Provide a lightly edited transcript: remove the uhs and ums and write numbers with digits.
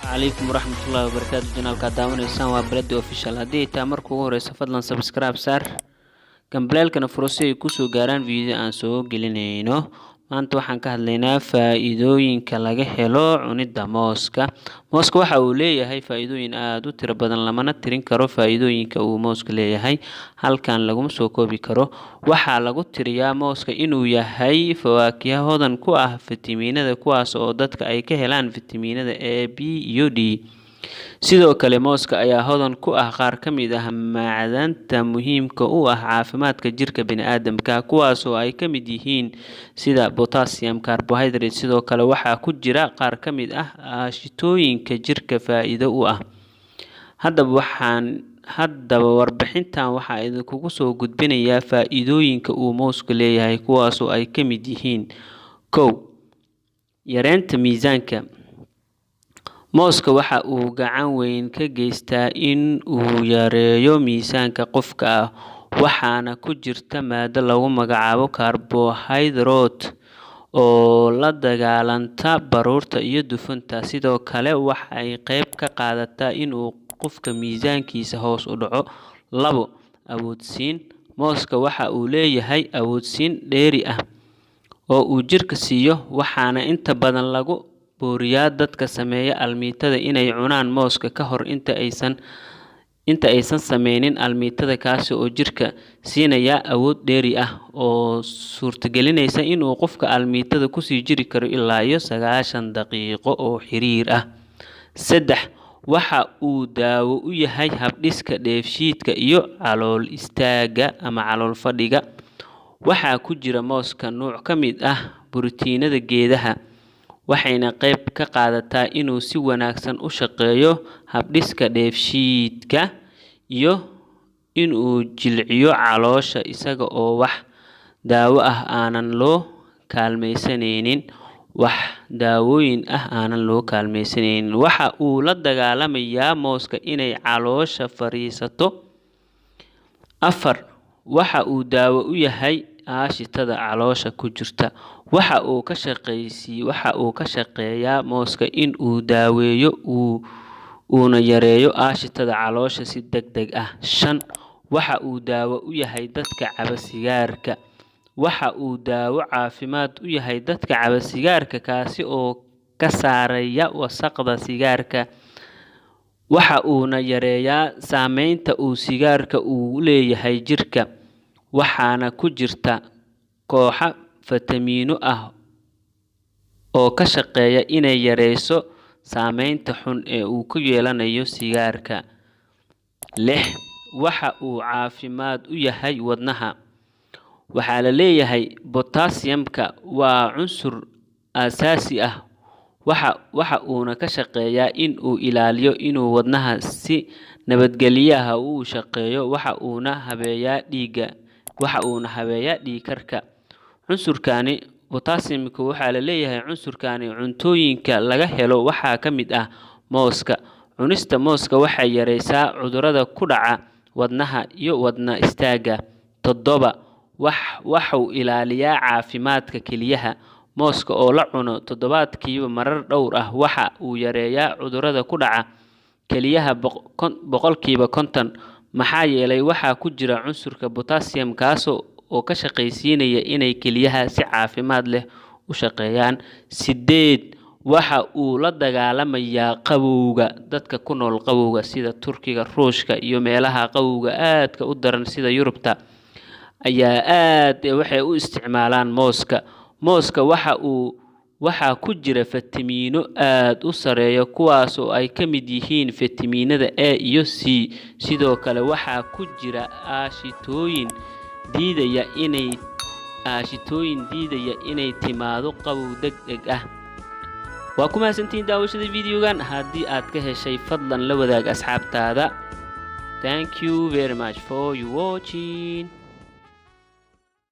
Calaykum waraxmatullaahi wabarakaatu. Channelka aad daawanaysaan waa Baladi Official. Haddii ay tahay marka ugu horeysa, fadlan subscribe saar, gambaleelkana furo si ay kusoo gaaraan video aan soo gelinayno. Maanta waxaan ka hadlaynaa faa-iidooyinka laga helo cunidda mooska. Mooska waxa uu leeyahay faa-iidooyin aada u tiro badan, lamana tirin karo faa-iidooyinka uu mooska leeyahay, halkan laguma soo koobi karo. Waxaa lagu tiriyaa mooska inuu yahay fawaakiha hodan ku ah fitamiinada, kuwaas oo dadka ay ka helaan fitamiinada A, B iyo D. Sidoo kale mooska ayaa hodan ku ah qaar ka mid ah macdanta muhiimka u ah caafimaadka jirka bini'aadamka, kuwaas oo ay ka mid yihiin sida potassium, carbohydrate. Sidoo kale waxaa ku jira qaar ka mid ah aashitooyinka jirka faa-iido u ah. Haddaba warbixintan waxaa idinkugu soo gudbinayaa faa-iidooyinka uu moosku leeyahay, kuwaas oo ay ka mid yihiin: 1, yareynta miisaanka. Mooska waxa uu gacan weyn ka geystaa in uu yareeyo miisaanka qofka, waxaana ku jirta maado lagu magacaabo carbohydrate oo la dagaalanta baruurta iyo dufanka. Sidoo kale waxay qayb ka qaadataa in uu qofka miisaankiisa hoos u dhaco. 2, awoodsiin. Mooska waxa uu leeyahay awoodsiin dheeri ah oo uu jirka siiyo, waxaana inta badan lagu booriyaa dadka sameeya almiitada inay cunaan mooska ka hor inta aysan sameynin almiitada, kaasi oo jirka siinaya awood dheeri ah oo suurtagelinaysa inuu qofka almiitada kusii jiri karo ilaa iyo 90 daqiiqo oo xiriir ah. 3, waxa uu daawo u yahay habdhiska dheefshiidka iyo calool istaagga ama calool fadhiga. Waxaa ku jira mooska nuuc ka mid ah borotiinada geedaha, waxayna qayb ka qaadataa inuu si wanaagsan u shaqeeyo habdhiska dheefshiidka iyo inuu jilciyo caloosha, isaga oo wax daawo ah aanan loo kaalmaysanaynin, wax daawooyin ah aanan loo kaalmaysanaynin. Waxa uu la dagaalamayaa mooska inay caloosha fariisato. 4, waxa uu daawo u yahay aashitada caloosha ku jirta. Waxa uu ka shaqeeyaa mooska in uu daaweeyo uuna yareeyo aashitada caloosha si degdeg ah. 5, waxa uu daawo u yahay dadka caba sigaarka. Waxa uu daawo caafimaad u yahay dadka caba sigaarka, kaasi oo ka saaraya wasakhda sigaarka, waxa uuna yareeyaa saameynta uu sigaarka u leeyahay jirka, waxaana ku jirta kooxo fitamiino ah oo ka shaqeeya inay yareyso saameynta xun ee uu ku yeelanayo sigaarka. 6, waxa uu caafimaad u yahay wadnaha. Waxaa la leeyahay potassium-ka waa cunsur aasaasi ah, waxa uuna ka shaqeeyaa in uu ilaaliyo inuu wadnaha si nabadgelyo ah u shaqeeyo, waxa uuna habeeyaa dhiig karka. Cunsurkani potassium-ka, waxaa la leeyahay cunsurkani cuntooyinka laga helo waxaa ka mid ah mooska. Cunista mooska waxay yareysaa cudurrada ku dhaca wadnaha iyo wadna istaagga. 7, waxuu ilaaliyaa caafimaadka kelyaha. Mooska oo la cuno toddobaadkiiba marar dhowr ah waxa uu yareeyaa cudurrada ku dhaca kelyaha 50%, maxaa yeelay waxaa ku jira cunsurka potassium, kaas oo ka shaqaysiinaya inay kelyaha si caafimaad leh u shaqeeyaan. 8, waxa uu la dagaalamayaa qabowga. Dadka ku nool qabowga sida Turkiga, Ruushka iyo meelaha qabowga aadka u daran sida Yurubta ayaa aad waxay u isticmaalaan mooska. Mooska waxaa ku jira fitamiino aad u sareeya, kuwaas oo ay ka mid yihiin fitamiinada A iyo C. Sidoo kale waxaa ku jira aashitooyin diidaya inay timaado qabow degdeg ah. Waa ku mahadsantihiin daawashada videogan. Haddii aad ka heshay, fadlan la wadaag asxaabtaada. Thank you very much for you watching.